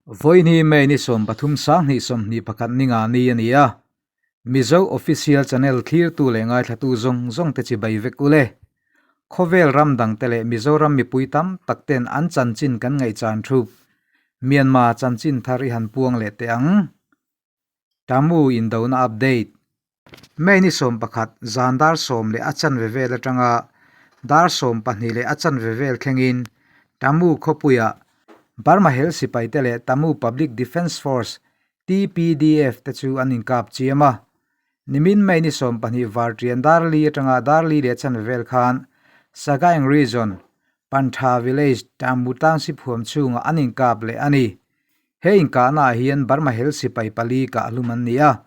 Vawiini May ni 13 sanghnih 21 ni nga ni a ni a, Mizo Official Channel thlirtu leh ngaithlatu zawng zawng te chibai vek u le. Khawvel ram dangte leh Mizoram mipui tam tak ten an chanchin kan ngaihchan thup Myanmar chanchin thar i han puang leh teh ang. Tamu indona update. May ni 11 zan dar 10 leh a chanve vel atanga dar 12 leh a chanve vel thlengin Tamu khawpuiah Burma Hel sipaite leh Tamu Public Defence Force TPDF te chu an inkap chiam a. Nimin May ni 12 varṭian dar li atanga dar li leh chanve vel khan Sagaing Region, Pantha Village, Tamu Township huam chhungah an inkap leh a ni. He inkahnaah hian Burma Hel sipai pali kah hlum an ni a.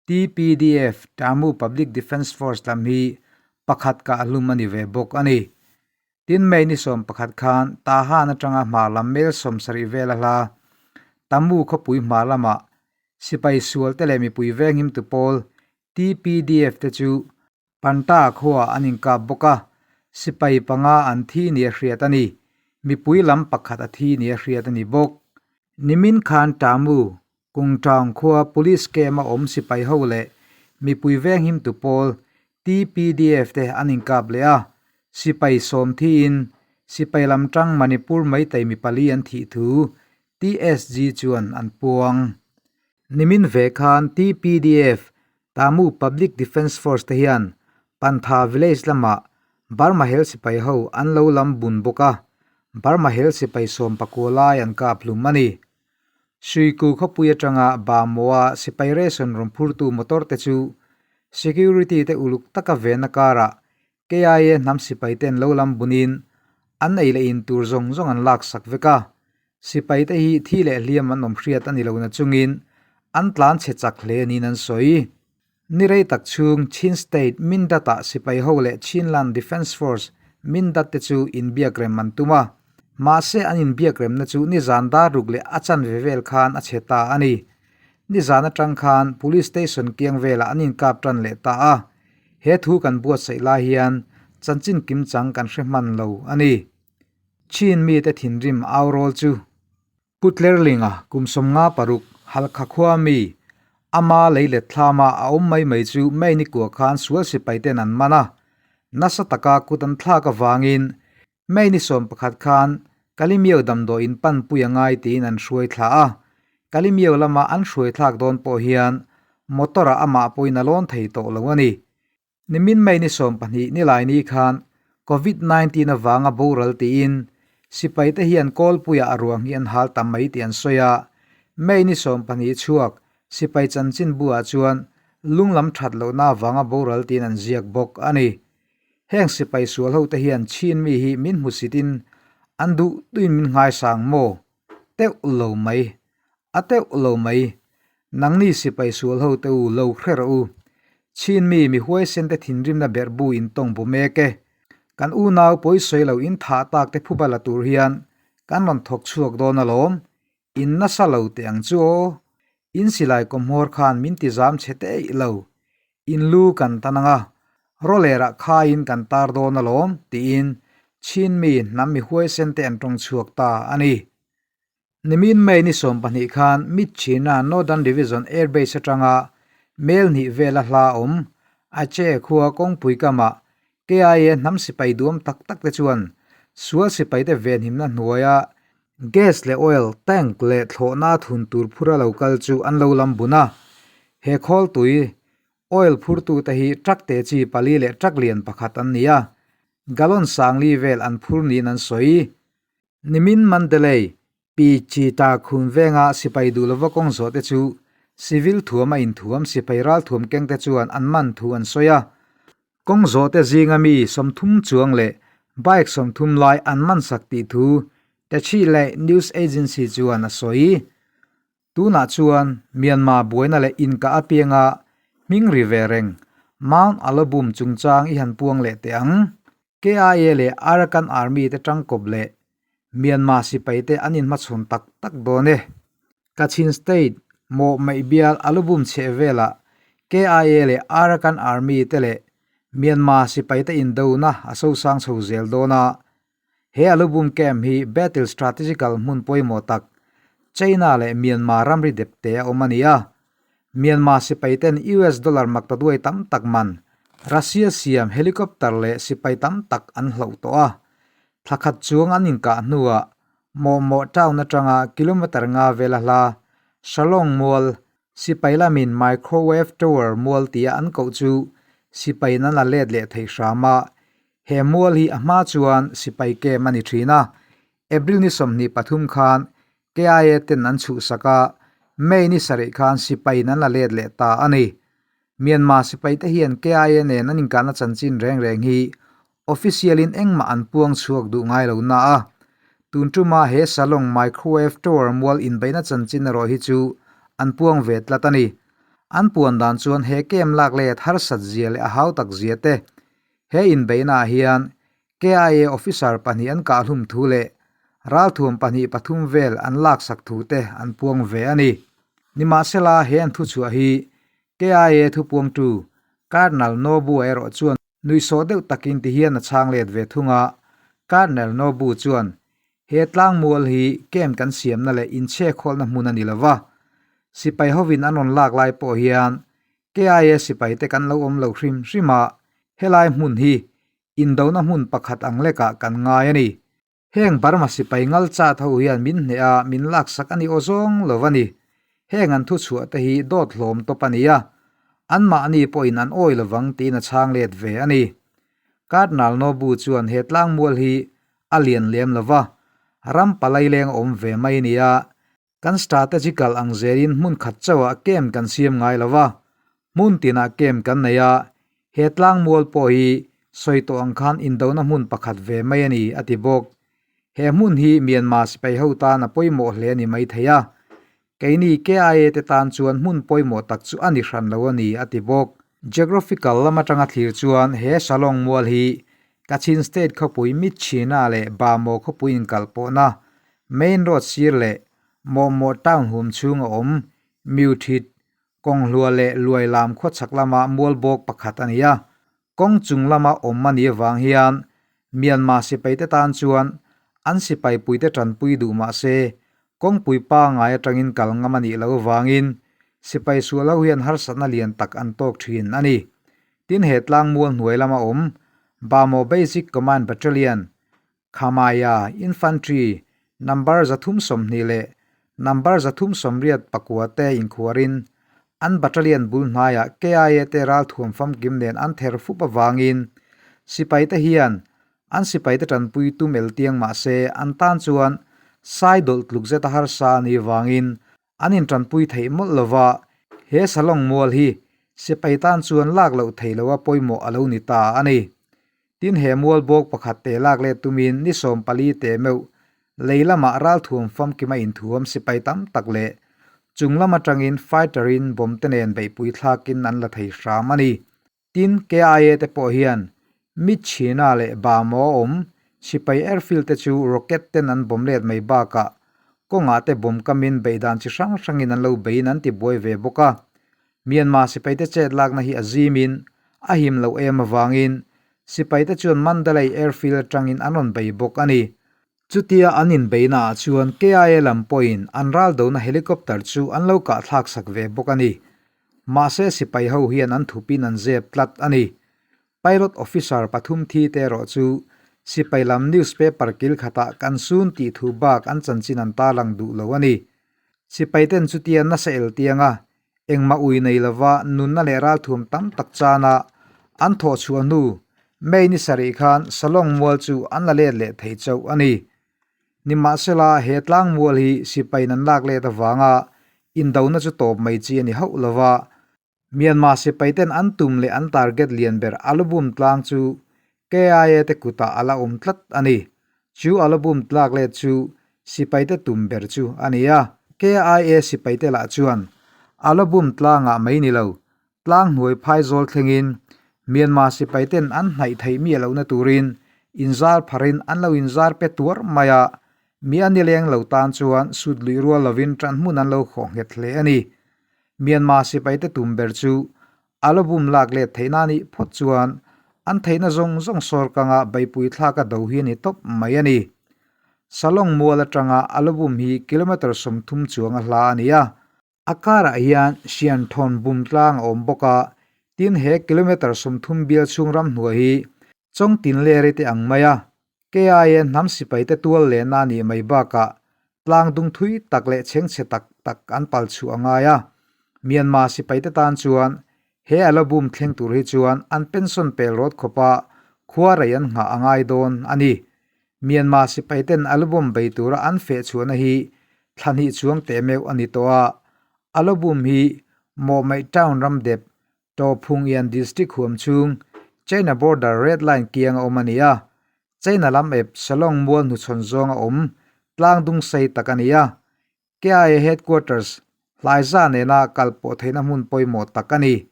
TPDF, Tamu Public Defence Force lam hi pakhat kah hlum a ni ve bawk a ni. Tin May ni 11 khan Tahan atanga hmar lam mel 70 vel a hla Tamu khawpui hmar lamah sipai sual te leh mipui venghim tu pawl TPDF te chu Panta khuaah an inkap bawk a, sipai panga an thi nia hriat a ni. Mipui lam pakhat a thi nia hriat a ni bawk. Nimin khan Tamu Kungṭaung khua Police camp a awm sipai ho leh mipui venghim tu pawl TPDF te an inkap leh a, sipai sawm thiin sipai lam ṭang Manipur Meitei mi pali an thih thu TSG chuan an puang. Nimin ve khan TPDF, Tamu Public Defence Force te hian Pantha Village lamah Burma hel sipai ho an lo lam bun bawk a, Burma hel sipai 19 lai an kap hlum a ni. Suiku khawpui atanga Bamua sipai ration rawn phurtu motor te chu security te uluk taka venna karah KIA hnam sipai ten lo lam bunin an ei leh in tur zawng zawng an lak sak vek a. Sipai te hi thi leh hliam an awm hriat a ni lo na chungin an tlan chhe chak hle niin an sawi. Ni rei tak chhung Chin State Mindat-ah sipai ho leh Chinland Defence Force Mindat te chu inbiakrem an tum a. Mahse an inbiakremna chu nizan dar ruk leh a chanve vel khan a chhe ta a ni. Nizan atang khan Police Station kiang velah an inkap tan leh ta a. He thu kan buatsaih lai hian chanchin kimchang kan hre hman lo a ni. Chin mite thinrim au rawl chu. Pu Tlerlinga kum 56 Halkha khua mi, ama lei let thlama a awm mai mai chu May ni kua khan sual sipai ten an man a. Nasa taka kut an thlak avangin May ni 11 khan Kalimiau damdawi in panpui a ngai tiin an hruai thla a. Kalimiau lama an hruai thlak dawn pawh hian motor-ah amah pawhin a lawn thei tawh lo a ni. Nimin May ni 12 Nilaini khan Covid 19 avanga boral tiin sipai te hian kawlpuiah a ruang hi an hal ta mai tih an sawi a. May ni 12 chhuak sipai chanchinbu-ah chuan lunglam that lohna avanga boral tiin an ziak bawk a ni. Heng sipai sual ho te hian Chin mi hi min hmusitin an duh tuin min nghaisang maw? Teuh lo mai. A teuh lo mai. Nangni sipai sual ho te u lo hre rawh u. Chin mi mi huaisen te thinrimna berh bu in tawng bu mek e. Kan unau pawisawi lo in thah tak te phuba la tur hian kan rawn thawk chhuak dawn alawm. In nasa lo teh ang chu aw. In silai kawmhmawr khan min ti zam chhe teih lo. In lu kan tan ang a, rawlerah khaiin kan tar dawn alawm tiin Chin mi hnam mi huaisen te an tawng chhuak ta a ni. Nimin May ni 12 khan Myitkyina Northern Division Air Base atanga mel hnih vela hla awm Aceh khua kawngpui kamah KIA hnam sipai duam tak tak te chuan sual sipaite venhimna hnuaia gas leh oil tank leh thlawhna thun tur phura lo kal chu an lo lam bun a. He khawl tui oil phurtute hi truck te chi pali leh truck lian pakhat an ni a, gallon sangli vel an phur niin an sawi. Nimin Mandalay, Pi Chita Khum venga sipai duh lova kawng zawh te chu civil thuam a inthuam sipai ralthuam keng te chuan an man thu an sawi a. Kawng zawh te zinga mi 30 chuang leh bike 30 lai an man sak tih thu Tachi leh News Agency chuan a sawi. Tunah chuan Myanmar buaina leh inkah apianga hming ri ve reng Mount Alobum chungchang i han puang leh teh ang. KIA leh Arakan Army te tangkawp leh Myanmar sipai te an inhmachhawn tak tak dawn e. Kachin State mawh maih bial Alubum chheh velah KIA leh Arakan Army te leh Myanmar sipai te indona a sosang chho zel dawn a. He Alubum camp hi battle strategical hmun pawimawh tak. China leh Myanmar ramri depte a awm a ni a. Myanmar sipai ten US dollar maktaduai tam tak man Russia siam helicopter leh sipai tam tak an hloh tawh a. Thla khat chuang an inkah hnuah Mawhmawh town atanga kilometre nga vela hla Shalong mual sipai lamin microwave tower mual tia an koh chu sipaiin an la let leh thei hram a. He mual hi a hma chuan sipai camp a ni thin a. April ni 23 khan KIA ten an chhuhsak a, May ni sarih khan sipaiin an la let leh ta a ni. Myanmar sipaite hian KIA nen an inkahna chanchin reng reng hi official in engmah an puang chhuak duh ngai lo na a. Tun tuma he Salong Microwave Tower mual inbeihna chanchin erawh hi chu an puang ve tlat a ni. An puan dan chuan he camp lak let harsat zia leh a hau tak zia te he inbeihna ah hian KIA officer pahnih an kahhlum thu leh ralthuam pahnih pathum vel an laksak thu te an puang ve a ni. Nimahsela he an thuchhuah hi KIA thupuangtu Colonel Nobu erawh chuan nuihsawh deuh takin ti hian a chhang let ve thung a, Colonel Nobu chuan he tlangmual hi camp kan siamna leh inchhekhawlna hmun a ni lova, sipai hovin an rawn lak lai pawh hian KIA sipaite kan lo awm lo hrim hrim a, helai hmun hi Indona hmun pakhat ang lekah kan ngai a ni. Heng Burma sipai ngal chat ho hian min hneh a, min laksak a ni aw zawng lo a ni. Heng an thuchhuah te hi dawt hlawm tawp a ni a, anmahni pawhin an awi lovang tiin a chhang let ve a ni. Cardinal Nobu chuan he tlangmual hi a lian lem lo va, ram palai leng a awm ve mai a ni a, Kan strategical ang zelin hmun khat chauhah camp kan siam ngai lo va, hmun tinah camp kan nei a, he tlangmual pawh hi sawi tawh ang khan indona hmun pakhat ve mai a ni, a ti bawk. He hmun hi Myanmar sipai ho tan a pawimawh hle a ni maithei a, keini KIA te tan chuan hmun pawimawh tak chu a ni hran lo a ni, a ti bawk. Geographical lam atanga thlir chuan he Shalong mual hi Kachin State khawpui Myitkyina leh Bamaw khawpui inkalpawhna Main road sir leh Mawhmawh town hum chhung a awm Mewthit, Kawnghlua leh Luailam khawchhak lama mualbawk pakhat a ni a. Kawng chung lama awm a nih avang hian Myanmar sipaite tan chuan an sipai puite tanpui duh mah se kawngpui pangngai atangin kal ngam a nih loh avangin sipai sual ho hian harsatna lian tak an tawk thin a ni. Tin he tlangmual hnuai lama awm Bamaw Basic Command Battalion Khamaya Infantry number 320 leh number 389 te inkhuarin an battalion bul hnaiah KIA te ralthuam famkim nen an ther fup avangin sipaite hian an sipaite tanpui tum el tiang mahse an tan chuan sai dawlh tluk zeta harsa a nih vangin an intanpui theih mawlh lova he Salong mual hi sipai tan chuan lak loh theih loha pawimawh a lo ni ta a ni. Tin he mual bawk pakhat te lak let tumin ni 14 te meuh lei lamah ralthuam famkima inthuam sipai tam tak leh chung lam atangin fighter in bomb te nen beihpui thlakin an la thei hram a ni. Tin KIA te pawh hian Myitkyina leh Bamaw awm sipai airfield te chu rocket ten an bomb let mai bakah kawngah te bomb kamin beihdan chi hrang hrangin an lo beiin an tibuai ve bawk a. Myanmar sipaite chet lakna hi a zimin a him loh em avangin sipaite chuan Mandalay airfield atangin an rawn bei bawk a ni. Chutia an inbeihna ah chuan KIA lam pawhin an raldona helicopter chu an lo kahthlak sak ve bawk a ni. Mahse sipai ho hian an thupin an zep tlat a ni. Pilot officer pathum thi te erawh chu sipai lam newspaper kil khatah kan sun tih thu bak an chanchin an tarlang duh lo a ni. Sipaiten chutia nasa el tianga Engmah ui nei lova nunna leh ralthuam tam tak chana an thawh chhuah hnu May ni sarih khan Salong mual chu an la let leh thei chauh a ni. Nimahsela he tlang mual hi sipaiin an lak let avanga indona chu tawp mai chi a ni hauh lova, Myanmar sipaiten an tum leh an target lian ber Alubum tlang chu KIA te kutah a la awm tlat a ni. Chu Alubum tlak let chu sipaite tum ber chu a ni a. KIA sipaite lah chuan Alubum tlangah mai ni lo, tlang hnuai phai zawl thlengin Myanmar sipaiten an hnaih theih miah lohna turin inzar pharin an lo inzar pe tuar mai a, mi a nileng lo tan chuan sut luih rual lovin ṭan hmun an lo khawh nghet hle a ni. Myanmar sipaite tum ber chu Alubum lak let theihna nih phawt chuan an theihna zawng zawng sawr kanga beihpui thlaka do hi a ni tawp mai a ni. Salong mual atanga Alubum hi kilometre 30 chuang a hla a ni a. A karah hian Sianthawn bum tlang a awm bawk a, tin he kilometre 30 bial chhung ramhnuai hi Chawngtin leri te ang mai a, KIA hnam sipai te tual lehna a nih mai bakah tlang dung thui tak leh chhengchhe tak tak an pal chhuah a ngai a. Myanmar sipai te tan chuan he Alabum thleng tur hi chuan an pension pel rawt khawpa khua rei an nghah a ngai dawn a ni. Myanmar sipai ten Alabum bei tura an feh chhuahna hi thla hnih chuang teh meuh a ni tawh a. Alabum hi Mawhmaih town ram dep Tawphungian District huam chhung China border red line kiang a awm a ni a, China lam ep Salong mual hnuchhawn zawng a awm tlang dung sei tak a ni a, KIA headquarters Hlaiza nena kal pawh theihna hmun pawimawh tak a ni.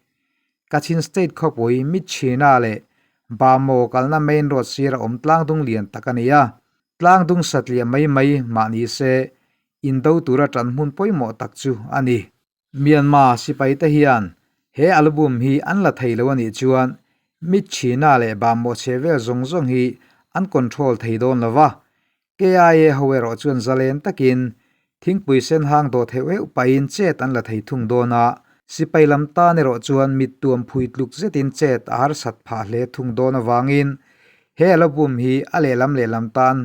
Kachin State khawpui Myitkyina leh Bamaw kalna main road sir a awm tlang dung lian tak a ni a, tlang dung satliah mai mai mah ni se indo tura tan hmun pawimawh tak chu a ni. Myanmar sipaite hian he album hi an la thei lo a nih chuan Myitkyina leh Bamawh chhe vel zawng zawng hi an control thei dawn lo va, KIA ho erawh chuan zalen takin thingpui sen hang dawt heuh heuh pahin chet an la thei thung dawn a, sipai lam tan erawh chuan mittuam phui tluk zetin chet a harsat phah hle thung dawn avangin he album hi a lehlam lehlam tan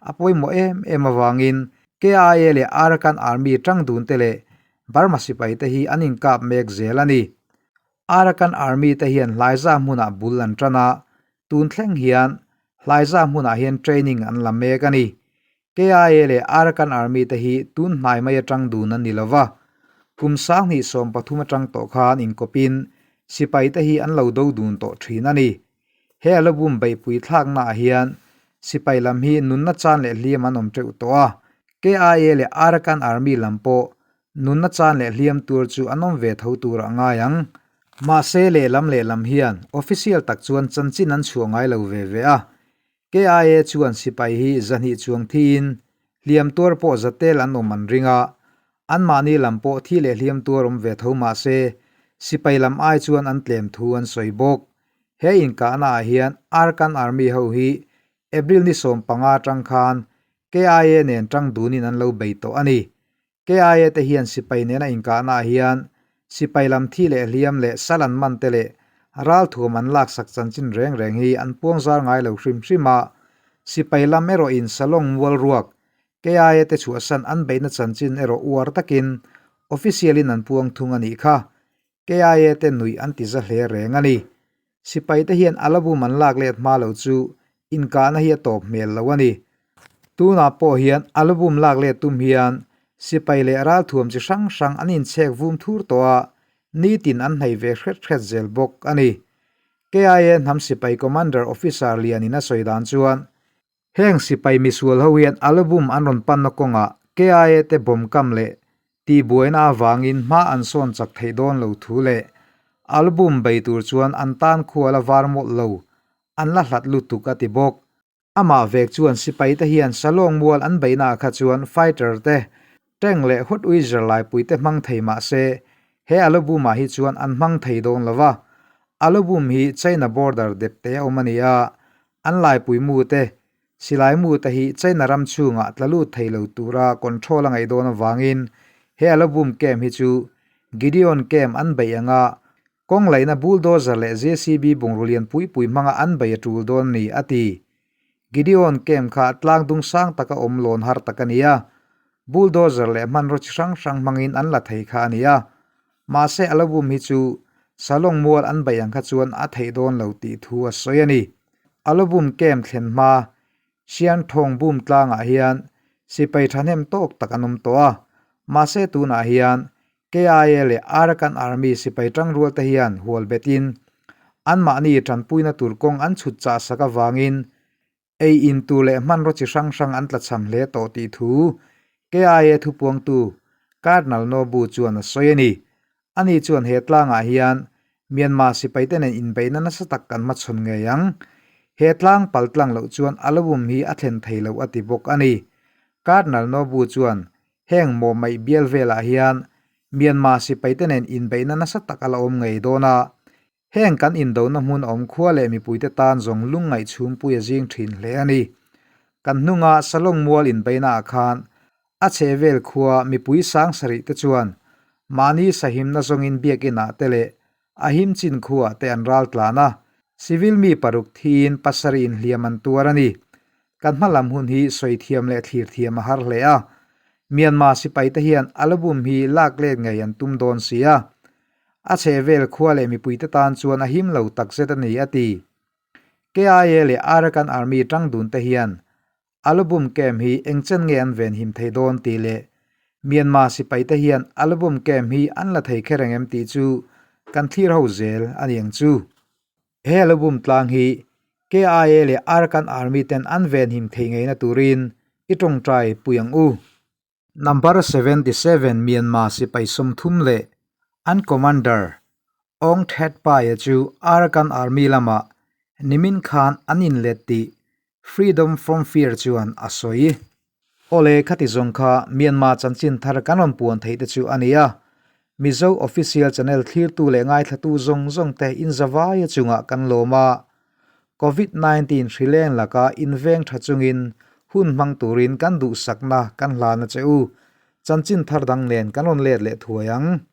a pawimawh em em avangin KIA leh Arakan Army tang dun te leh Burma sipai te hi an inkap mek zel a ni. Arakan Army te hian Hlaiza hmunah bul an tan a, tun thleng hian Hlaiza hmunah hian training an la mek a ni. KIA leh Arakan Army te hi tun hnai mai atang dun an ni lo va, kum 2013 atang tawh khan inkawpin sipai te hi an lo do dun tawh thin a ni. He album beihpui thlaknaah hian sipai lam hi nunna chan leh hliam an awm teuh tawh a, KIA leh Arakan Army lam pawh nunna chan leh hliam tur chu an awm ve tho tur a ngai ang. Mahse lehlam lehlam hian official tak chuan chanchin an chhuah ngai lo ve ve a, KIA chuan sipai hi 200 chuang thiin hliam tuar pawh zatel an awm an ring a, anmahni lam pawh thi leh hliam tuar awm ve tho mahse sipai lam ai chuan an tlem thu an sawi bawk. He inkahna ah hian Arakan Army ho hi April ni 15 atang khan KIA nen tang dunin an lo bei tawh a ni. KIA te hian sipai nena inkahna ah hian sipai lam thi leh hliam leh sal an man te leh ralthuam an laksak chanchin reng reng hi an puang zar ngai lo hrim hrim a, sipai lam erawhin Salong mual ruak KIA te chhuahsan an beihna chanchin erawh uar takin official in an puang thung a nih kha. KIA te nuih an ti za hle reng a ni. Sipai te hian album an lak let hma lo chu inkahna hi a tawp hmel lo a ni. Tunah pawh hian album lak let tum hian sipai leh ralthuam chi hrang hrang an inchhek vum thur tawh a, nitin an hnaih ve hret hret zel bawk a ni. KIA hnam sipai commander officer lianin a sawi dan chuan Heng sipai misual ho hian album an rawn panna kawngah KIA te bawm kam leh tihbuaina avangin hma an sawn chak theih dawn lo thu leh album bei tur chuan an tan khual a var mawlh lo, an la hlat lutuk a ti bawk. Amah vek chuan sipai te hian Salong mual an beihna ah kha chuan fighter te, tank leh hawtwizzer laipui te hmang thei mah se he album ah hi chuan an hmang thei dawn lo va, album hi China border dep te a awm a ni a, An laipui mu te, silai mu te hi China ram chhungah tla lut thei lo tura control a ngaih dawn avangin he album camp hi chu Gideon camp an beih anga kawng laihna bulldozer leh JCB bungraw lian pui pui hmanga an bei a tul dawn a ni, a ti. Gideon camp kha tlang dung sang taka awm lawn har tak a ni a, bulldozer leh hmanraw chi hrang hrang hmangin an la thei kha a ni a, mahse album hi chu Salong mual an beih ang kha chuan a theih dawn lo tih thu a sawi a ni. Album camp thlen hma Sianthawng bum tlangah hian sipai thahnem tawk tak an awm tawh a, mahse tunah hian KIA leh Arakan Army sipai tangrual te hian hual betin anmahni tanpuina tur kawng an chhut chah sak avangin Ei in tur leh hmanraw chi hrang hrang an tlachham hle tawh tih thu KIA thupuangtu Cardinal Nobu chuan a sawi a ni. Ani chuan he tlangah hian Myanmar sipaite nen inbeihna nasa tak kan hmachhawn ngei ang. He tlang pal tlang loh chuan album hi a thlen thei lo a ti bawk a ni. Cardinal Nobu chuan heng mawhmaih bial velah hian Myanmar sipaite nen inbeihna nasa tak a la awm ngei dawn a, Heng kan indona hmun awm khua leh mipuite tan zawng lungngaih chhungpui a zing thin hle a ni. Kan hnunga Salong mual inbeihnaah khan a chhehvel khua mipui sang sarih te chuan mahni sahimna zawngin biakinah te leh a him chin khuaah te an ral tlan a, civil mi paruk thiin pasarih inhliam an tuar a ni. Kan hma lam hun hi sawi thiam leh thlir thiam a har hle a, Myanmar sipai te hian alubum hi lak let ngei an tum dawn si a, a chhehvel khua leh mipuite tan chuan a him lo takzet a ni, a ti. KIA leh Arakan Army tang dun te hian Alubum camp hi eng chen nge an venhim thei dawn tih leh Myanmar sipai te hian Alubum camp hi an la thei kher engem tih chu kan thlir ho zel a ni ang chu. He Alubum tlang hi KIA leh Arakan Army ten an venhim thei ngeina turin i tawngtai pui ang u. Number 77 Myanmar sipai 30 leh an commander Aung Thet Pae chu Arakan Army lamah nimin khan an inlet tih Freedom From Fear chuan a sawi. Awle khati zawng kha Myanmar chanchin thar kan rawn puan theih te chu a ni a, Mizo Official Channel thlirtu leh ngaithlatu zawng zawng te inzavaia chungah kan lawm a, Covid 19 hrileng laka inveng tha chungin hun hmang turin kan duhsakna kan hlan a che u. Chanchin thar dang nen kan rawn let leh thuai ang.